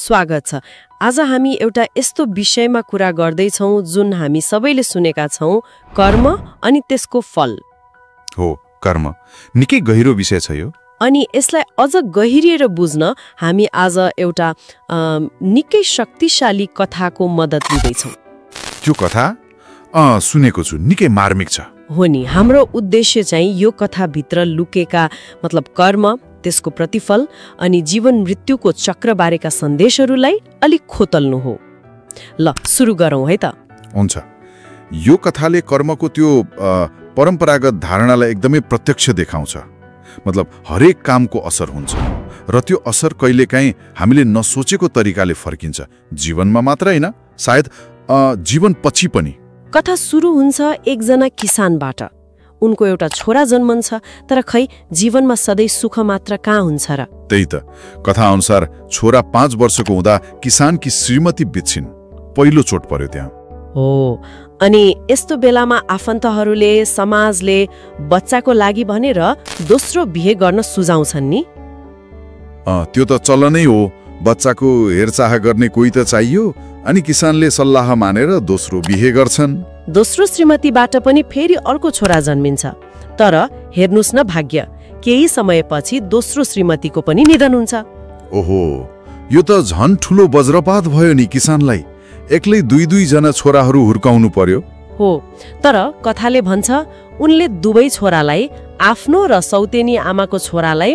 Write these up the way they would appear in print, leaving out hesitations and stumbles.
स्वागत छ। आज हामी एउटा यस्तो विषयमा कुरा गर्दैछौँ जुन हामी सबैले सुनेका छौँ, कर्म अनि त्यसको फल। हो, कर्म निकै गहिरो विषय छ यो। अनि यसलाई अझ गहिरिएर बुझ्न हामी आज एउटा निकै शक्तिशाली कथाको मद्दत लिँदैछौँ। त्यो कथा सुनेको छु, निकै मार्मिक छ। हो नि, हाम्रो उद्देश्य चाहिँ यो कथाभित्र लुकेका कर्म, त्यसको प्रतिफल अनि जीवन मृत्युको चक्र बारेका सन्देशहरूलाई अलिक खोतल्नु हो। ल सुरु गरौँ है त। हुन्छ। यो कथाले कर्मको त्यो परम्परागत धारणालाई एकदमै प्रत्यक्ष देखाउँछ। मतलब हरेक कामको असर हुन्छ र त्यो असर कहिलेकाहीँ हामीले नसोचेको तरिकाले फर्किन्छ, जीवनमा मात्र हैन, सायद जीवन पछि पनि। कथा सुरु हुन्छ एकजना किसानबाट। उनको एउटा छोरा जन्मन्छ, तर खै जीवनमा सधैँ सुख मात्र कहाँ हुन्छ र? त्यही त, कथा अनुसार छोरा 5 वर्षको हुँदा किसानकी श्रीमती बित्छिन्। पहिलो चोट पर्यो त्यहाँ। हो, अनि यस्तो बेलामा आफन्तहरूले, समाजले बच्चाको लागि भनेर दोस्रो बिहे गर्न सुझाउँछन् नि। त्यो त चलनै हो, बच्चाको हेरचाह गर्ने कोही त चाहियो, अनि किसानले सल्लाह मानेर दोस्रो बिहे गर्छन्। दोस्रो श्रीमतीबाट पनि फेरि अर्को छोरा जन्मिन्छ, तर हेर्नुस् न भाग्य, केही समयपछि दोस्रो श्रीमतीको पनि निधन हुन्छ। ओहो, यो त झन् ठुलो वज्रपात भयो नि किसानलाई। एक्लै दुई जना छोराहरू हुर्काउनु पर्यो। हो, तर कथाले भन्छ उनले दुवै छोरालाई आफ्नो र सौतेनी आमाको छोरालाई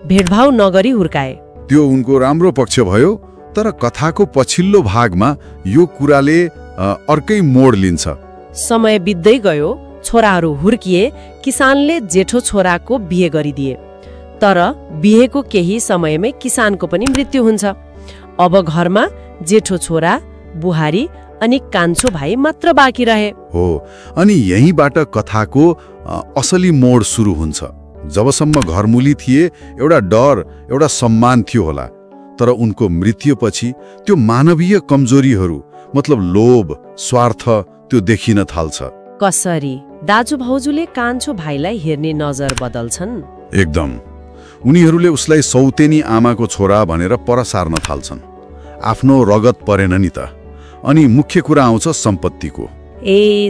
भेदभाव नगरी हुर्काए। त्यो उनको राम्रो पक्ष भयो, तर कथाको पछिल्लो भागमा यो कुराले अर्कै मोड लिन्छ। समय बित्दै गयो, छोराहरू हुर्किए, किसानले जेठो छोराको बिहे गरिदिए। तर बिहेको केही समयमै किसानको पनि मृत्यु हुन्छ। अब घरमा जेठो छोरा, बुहारी अनि कान्छो भाइ मात्र बाँकी रहे। हो, अनि यहीँबाट कथाको असली मोड सुरु हुन्छ। जबसम्म घरमुली थिए, एउटा डर, एउटा सम्मान थियो होला, तर उनको मृत्युपछि त्यो मानवीय कमजोरीहरू, मतलब लोभ, स्वार्थ, त्यो देखिन थाल्छ। कसरी दाजु भाउजूले कान्छो भाइलाई हेर्ने नजर बदल्छन्। एकदम, उनीहरूले उसलाई सौतेनी आमाको छोरा भनेर पर सार्न थाल्छन्। आफ्नो रगत परेन नि त। अनि मुख्य कुरा आउँछ सम्पत्तिको।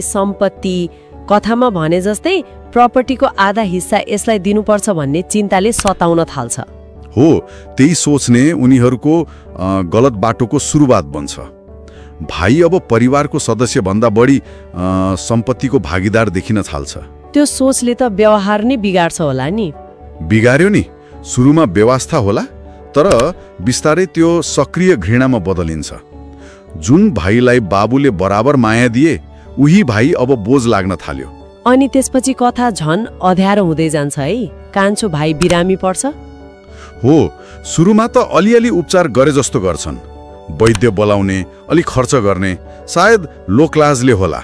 सम्पत्ति, कथामा भने जस्तै प्रपर्टीको आधा हिस्सा यसलाई दिनुपर्छ भन्ने चिन्ताले सताउन थाल्छ। हो, त्यही सोच्ने उनीहरूको गलत बाटोको सुरुवात बन्छ। भाइ अब परिवारको सदस्य भन्दा बढी सम्पत्तिको भागीदार देखिन थाल्छ। त्यो सोचले त व्यवहार नै बिगार्छ होला नि। बिगार्यो नि, सुरुमा व्यवस्था होला, तर बिस्तारै त्यो सक्रिय घृणामा बदलिन्छ। जुन भाइलाई बाबुले बराबर माया दिए, उही भाइ अब बोझ लाग्न थाल्यो। अनि त्यसपछि कथा झन् अध्यारो हुँदै जान्छ है। कान्छो भाइ बिरामी पर्छ। हो, सुरुमा त अलिअलि उपचार गरे जस्तो गर्छन्, वैद्य बोलाउने, अलि खर्च गर्ने, सायद लोकलाजले होला।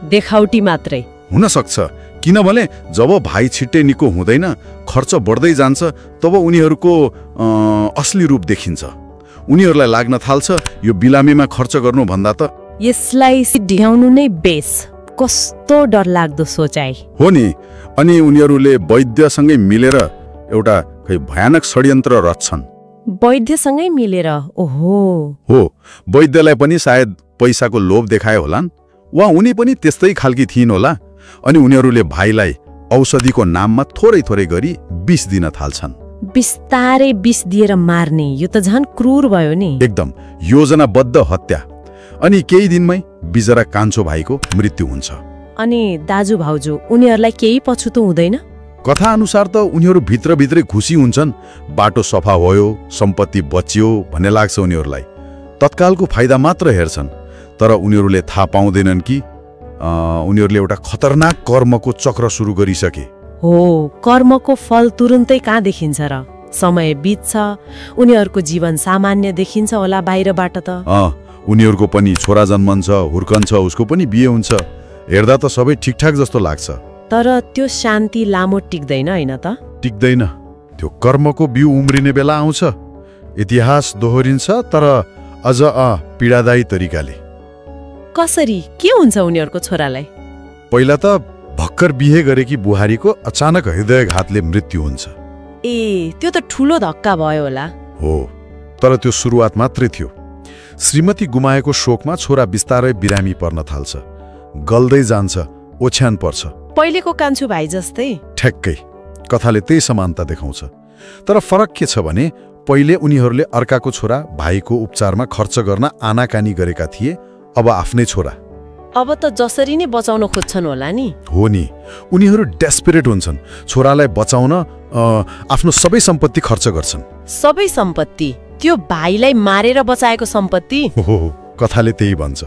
देखाउटी मात्रै हुन सक्छ, किनभने जब भाइ छिट्टै निको हुँदैन, खर्च बढ्दै जान्छ, तब उनीहरूको असली रूप देखिन्छ। उनीहरूलाई लाग्न थाल्छ यो बिरामीमा खर्च गर्नु भन्दा त यसलाई ढिगाउनु नै बेस। कस्तो डरलाग्दो सोचाइ हो नि। अनि उनीहरूले वैद्यसँगै मिलेर एउटा भयानक षड्यन्त्र रच्छन्। वैद्यसँगै मिलेर? ओहो। हो, वैद्यलाई पनि सायद पैसाको लोभ देखाए होलान्, वा उनी पनि त्यस्तै खालकी थिइन् होला। अनि उनीहरूले भाइलाई औषधिको नाममा थोरै थोरै गरी विष दिन थाल्छन्। बिस्तारै विष दिएर मार्ने, यो त झन् क्रूर भयो नि। एकदम योजनाबद्ध हत्या। अनि केही दिनमै बिजरा कान्छो भाइको मृत्यु हुन्छ। अनि दाजु भाउजू उनीहरूलाई केही पछुतो हुँदैन? कथा अनुसार त उनीहरू भित्रभित्रै खुसी हुन्छन्। बाटो सफा भयो, सम्पत्ति बच्यो भन्ने लाग्छ उनीहरूलाई। तत्कालको फाइदा मात्र हेर्छन्, तर उनीहरूले थाहा पाउँदैनन् कि उनीहरूले एउटा खतरनाक कर्मको चक्र सुरु गरिसके। हो, कर्मको फल तुरुन्तै कहाँ देखिन्छ र? समय बित्छ, उनीहरूको जीवन सामान्य देखिन्छ होला बाहिरबाट त। उनीहरूको पनि छोरा जन्मन्छ, हुर्कन्छ, उसको पनि बिहे हुन्छ, हेर्दा त सबै ठिकठाक जस्तो लाग्छ। तर त्यो शान्ति लामो टिक्दैन हैन त? टिक्दैन। त्यो कर्मको बिउ उम्रिने बेला आउँछ। इतिहास दोहोरिन्छ, तर अझ पीडादायी तरिकाले। कसरी? के हुन्छ उनीहरूको छोरालाई? पहिला त भक्कर बिहे गरेकी बुहारीको अचानक हृदयघातले मृत्यु हुन्छ। त्यो त ठुलो धक्का भयो होला। हो, तर त्यो सुरुवात मात्रै थियो। श्रीमती गुमाएको शोकमा छोरा बिस्तारै बिरामी पर्न थाल्छ, गल्दै जान्छ, ओछ्यान पर्छ। पहिलेको कान्छो भाइ जस्तै। ठ्याक्कै कथाले त्यही समानता देखाउँछ। तर फरक के छ भने पहिले उनीहरूले अर्काको छोरा भाइको उपचारमा खर्च गर्न आनाकानी गरेका थिए, अब आफ्नै छोरा। अब त जसरी नै बचाउन खोज्छन् होला नि। हो नि, उनीहरू डेस्परेट हुन्छन्, छोरालाई बचाउन आफ्नो सबै सम्पत्ति खर्च गर्छन्। सबै सम्पत्ति? त्यो भाइलाई मारेर बचाएको सम्पत्ति? हो, कथाले त्यही भन्छ।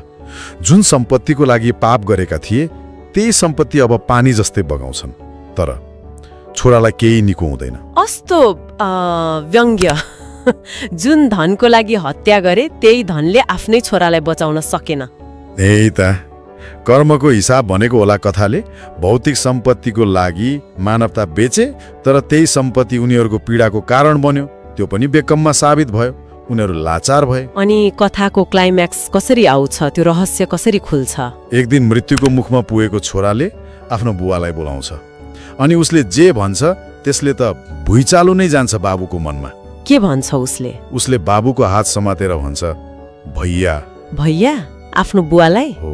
जुन सम्पत्तिको लागि पाप गरेका थिए त्यही सम्पत्ति अब पानी जस्तै बगाउँछन्। तर छोरालाई केही निको हुँदैन। अस्तो व्यङ्ग्य। जुन धनको लागि हत्या गरे त्यही धनले आफ्नै छोरालाई बचाउन सकेन। यही त कर्मको हिसाब भनेको होला कथाले। भौतिक सम्पत्तिको लागि मानवता बेचे, तर त्यही सम्पत्ति उनीहरूको पीडाको कारण बन्यो। त्यो पनि बेकममा साबित भयो, उनीहरू लाचार भए। अनि कथाको क्लाइम्याक्स कसरी आउँछ, त्यो रहस्य कसरी खुल्छ? एक दिन मृत्युको मुखमा पुगेको छोराले आफ्नो बुवालाई बोलाउँछ, अनि उसले जे भन्छ त्यसले त भुइँचालो नै जान्छ बाबुको मनमा। के भन्छ उसले? उसले बाबुको हात समातेर भन्छ, भैया। भैया? आफ्नो बुवालाई? हो।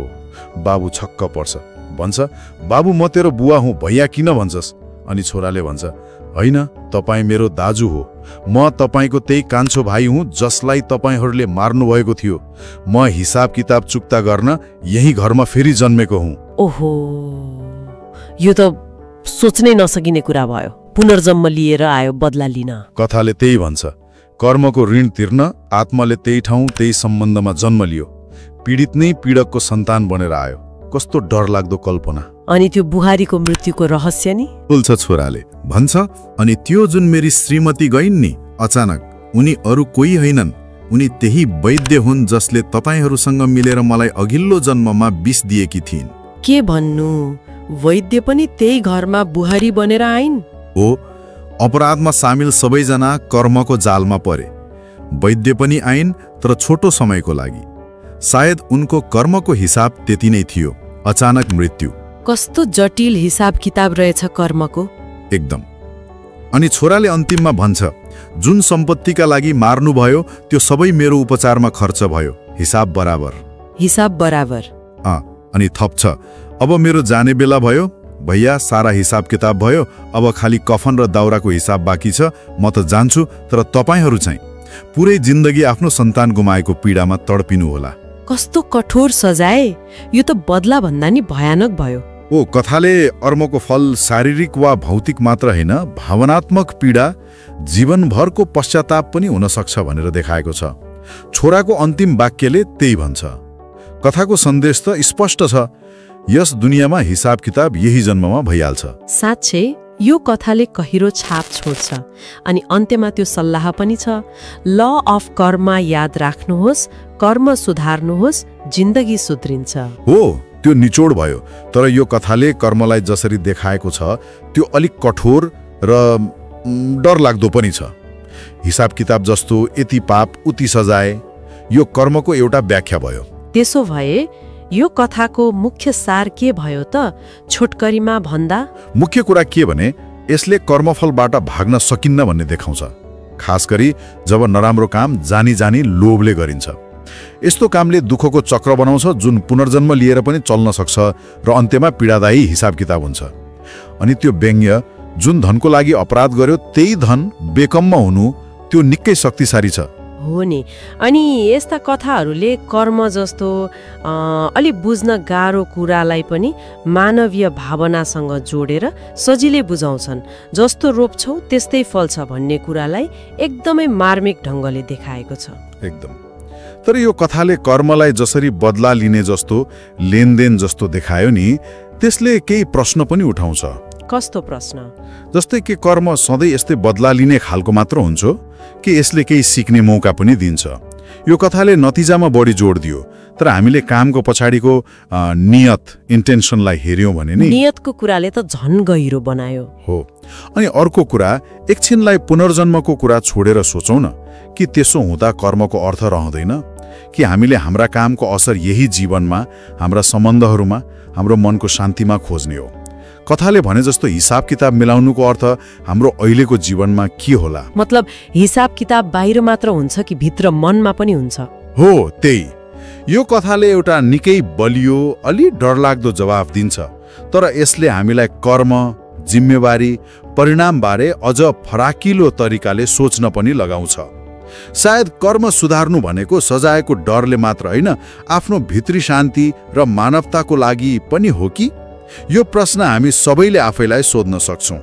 बाबु छक्क पर्छ, भन्छ, बाबु म तेरो बुवा हुँ, भैया किन भन्छस्? अनि छोराले भन्छ, होइन, तपाईँ मेरो दाजु हो, म तपाईँको त्यही कान्छो भाइ हुँ जसलाई तपाईँहरूले मार्नुभएको थियो। म हिसाब किताब चुक्ता गर्न यही घरमा फेरि जन्मेको हुँ। ओहो, यो त सोच्नै नसकिने कुरा भयो। पुनर्जन्म लिएर आयो बदला लिन। कथाले त्यही भन्छ, कर्मको ऋण तिर्न आत्माले त्यही ठाउँ त्यही सम्बन्धमा जन्म लियो, पीडित नै पीडकको सन्तान बनेर आयो। कस्तो डरलाग्दो कल्पना। अनि त्यो बुहारीको मृत्युको रहस्य नि? बोल्छ छोराले, भन्छ, अनि त्यो जुन मेरी श्रीमती गइन् नि, अचानक उनी अरू कोही होइनन्, उनी त्यही वैद्य हुन् जसले तपाईहरूसँग मिलेर मलाई अघिल्लो जन्ममा विष दिएकी थिइन्। के भन्नु, वैद्य पनि त्यही घरमा बुहारी बनेर आइन्? हो, अपराधमा सामेल सबैजना कर्मको जालमा परे। वैद्य पनि आइन्, तर छोटो समयको लागि। सायद उनको कर्मको हिसाब त्यति नै थियो। अचानक मृत्यु। कस्तो जटिल हिसाब किताब रहेछ कर्मको। एकदम। अनि छोराले अन्तिममा भन्छ, जुन सम्पत्तिका लागि मार्नुभयो त्यो सबै मेरो उपचारमा खर्च भयो, हिसाब बराबर। हिसाब बराबर। अनि थप्छ, अब मेरो जाने बेला भयो भैया, सारा हिसाब किताब भयो, अब खाली कफन र दाउराको हिसाब बाँकी छ। म त जान्छु, तर तपाईहरू चाहिँ पुरै जिन्दगी आफ्नो सन्तान गुमाएको पीडामा तडपिनु होला। कस्तो कठोर सजाय। यो त बदला भन्दा नि भयानक भयो। ओ, कथाले अर्मको फल शारीरिक वा भौतिक मात्र होइन, भावनात्मक पीडा, जीवनभरको पश्चाताप पनि हुन सक्छ भनेर देखाएको छ। छोराको अन्तिम वाक्यले त्यही भन्छ। कथाको सन्देश त स्पष्ट छ, यस दुनियाँमा हिसाब किताब यही जन्ममा भइहाल्छ। साँच्चै यो कथाले गहिरो छाप छोड्छ। अनि अन्त्यमा त्यो सल्लाह पनि छ, ल अफ कर्म याद राख्नुहोस्, कर्म सुधार्नुहोस्, जिन्दगी सुध्रिन्छ। हो, त्यो निचोड भयो। तर यो कथाले कर्मलाई जसरी देखाएको छ त्यो अलिक कठोर र डरलाग्दो पनि छ। हिसाब किताब जस्तो यति पाप उति सजाय, यो कर्मको एउटा व्याख्या भयो। त्यसो भए यो कथाको मुख्य सार के भयो त? छोटकरीमा भन्दा मुख्य कुरा के भने यसले कर्मफलबाट भाग्न सकिन्न भन्ने देखाउँछ। खास गरी जब नराम्रो काम जानी जानी लोभले गरिन्छ। यस्तो कामले दुःखको चक्र बनाउँछ जुन पुनर्जन्म लिएर पनि चल्न सक्छ र अन्त्यमा पीडादायी हिसाब किताब हुन्छ। अनि त्यो व्यङ्ग्य, जुन धनको लागि अपराध गर्यो त्यही धन बेकममा हुनु, त्यो निकै शक्तिशाली छ। हो नि। अनि यस्ता कथाहरूले कर्म जस्तो अलि बुझ्न गाह्रो कुरालाई पनि मानवीय भावनासँग जोडेर सजिलै बुझाउँछन्। जस्तो रोप्छौ त्यस्तै फल्छ भन्ने कुरालाई एकदमै मार्मिक ढङ्गले देखाएको छ। एकदम। तर यो कथाले कर्मलाई जसरी बदला लिने जस्तो, लेनदेन जस्तो देखायो नि, त्यसले केही प्रश्न पनि उठाउँछ। कस्तो प्रश्न? जस्तै के कर्म सधैँ यस्तै बदला लिने खालको मात्र हुन्छ कि यसले केही सिक्ने मौका पनि दिन्छ? यो कथाले नतिजामा बढी जोड दियो, तर हामीले कामको पछाडिको नियत, इन्टेन्सनलाई हेर्यौं भने नि नियतको कुराले त झन् गहिरो बनायो। हो। अनि अर्को कुरा, एकछिनलाई पुनर्जन्मको कुरा छोडेर सोचौं न, कि त्यसो हुँदा कर्मको अर्थ रहँदैन कि हामीले हाम्रा कामको असर यही जीवनमा, हाम्रा सम्बन्धहरूमा, हाम्रो मनको शान्तिमा खोज्ने हो। कथाले भने जस्तो हिसाब किताब मिलाउनुको अर्थ हाम्रो अहिलेको जीवनमा के होला? मतलब हिसाब किताब बाहिर मात्र हुन्छ कि भित्र मनमा पनि हुन्छ? हो, त्यही। यो कथाले एउटा निकै बलियो, अलि डरलाग्दो जवाफ दिन्छ, तर यसले हामीलाई कर्म, जिम्मेवारी, परिणामबारे अझ फराकिलो तरिकाले सोच्न पनि लगाउँछ। सायद कर्म सुधार्नु भनेको सजायको डरले मात्र होइन, आफ्नो भित्री शान्ति र मानवताको लागि पनि हो कि? यो प्रश्न हामी सबैले आफैलाई सोध्न सक्छौं।